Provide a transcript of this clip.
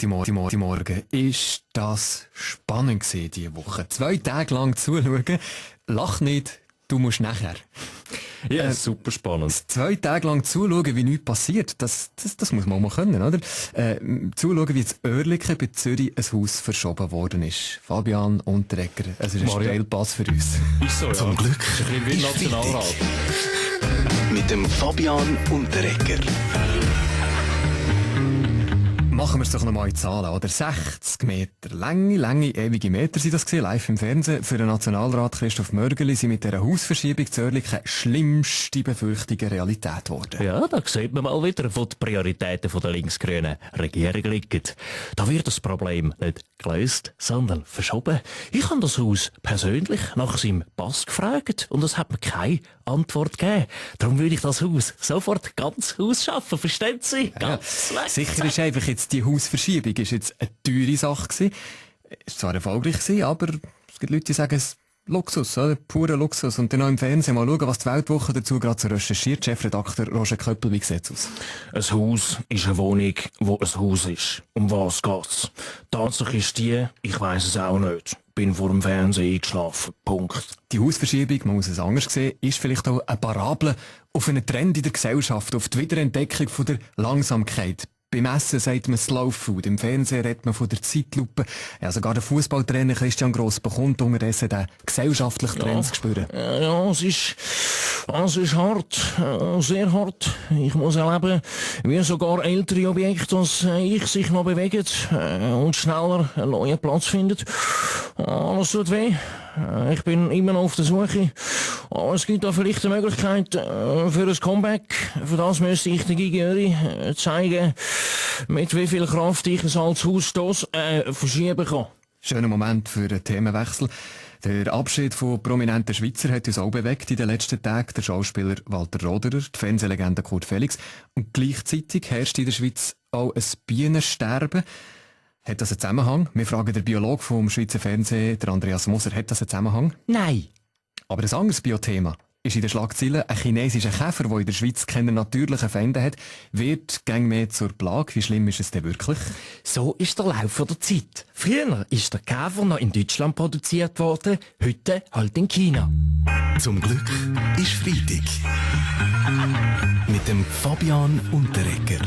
Die Morgen. Ist das spannend gewesen, diese Woche? 2 Tage lang zuschauen. Lach nicht, du musst nachher. Ja, super spannend. 2 Tage lang zuschauen, wie nichts passiert, das muss man auch mal können, oder? Zuschauen, wie jetzt Oerlikon bei Zürich ein Haus verschoben worden ist. Fabian Unterreger, es ist ein Steilpass für uns. Ist so, ja. Zum Glück Das ist ein bisschen wie Nationalrat. mit dem Fabian Unterreger. Machen wir es doch nochmal in Zahlen, oder? 60 Meter. Lange, ewige Meter sind das gewesen, live im Fernsehen. Für den Nationalrat Christoph Mörgeli sind mit dieser Hausverschiebung zu Oerlikon schlimmste Befürchtungen Realität geworden. Ja, da sieht man mal wieder, wo die Prioritäten der linksgrünen Regierung liegen. Da wird das Problem nicht gelöst, sondern verschoben. Ich habe das Haus persönlich nach seinem Pass gefragt und es hat mir keine Antwort gegeben. Darum würde ich das Haus sofort ganz ausschaffen, verstehen Sie? Ganz weg. Sicher ist einfach jetzt die Hausverschiebung ist jetzt eine teure Sache gewesen. Ist zwar erfolgreich gewesen, aber es gibt Leute, die sagen, es Luxus, oder? Purer Luxus. Und dann noch im Fernsehen mal schauen, was die Weltwoche dazu gerade so recherchiert. Chefredakteur Roger Köppel, wie sieht's aus? Ein Haus ist eine Wohnung, wo ein Haus ist. Um was geht's? Tatsache ist die, ich weiss es auch nicht. Bin vor dem Fernsehen eingeschlafen. Punkt. Die Hausverschiebung, man muss es anders sehen, ist vielleicht auch eine Parabel auf einen Trend in der Gesellschaft, auf die Wiederentdeckung von der Langsamkeit. Beim Essen sagt man Slow Food, im Fernsehen redet man von der Zeitlupe. Ja, sogar der Fußballtrainer Christian Gross bekommt unterdessen den gesellschaftlichen Trend zu spüren. Ja, es ist hart, sehr hart. Ich muss erleben, wie sogar ältere Objekte als ich sich noch bewegen und schneller einen neuen Platz finden. Alles tut weh. Ich bin immer noch auf der Suche. Aber es gibt da vielleicht eine Möglichkeit für ein Comeback. Für das müsste ich den Gigi Öri zeigen, mit wie viel Kraft ich ein altes Hausstoss verschieben kann. Schöner Moment für einen Themenwechsel. Der Abschied von prominenten Schweizer hat uns auch bewegt in den letzten Tagen. Der Schauspieler Walter Roderer, die Fernsehlegende Kurt Felix. Und gleichzeitig herrscht in der Schweiz auch ein Bienensterben. Hat das einen Zusammenhang? Wir fragen den Biologen vom Schweizer Fernsehen, der Andreas Moser, hat das einen Zusammenhang? Nein. Aber ein anderes Biothema ist in den Schlagzeilen. Ein chinesischer Käfer, der in der Schweiz keine natürlichen Feinde hat, wird gäng mehr zur Plage. Wie schlimm ist es denn wirklich? So ist der Lauf der Zeit. Früher ist der Käfer noch in Deutschland produziert worden, heute halt in China. Zum Glück ist Freitag. Mit dem Fabian Unterreger.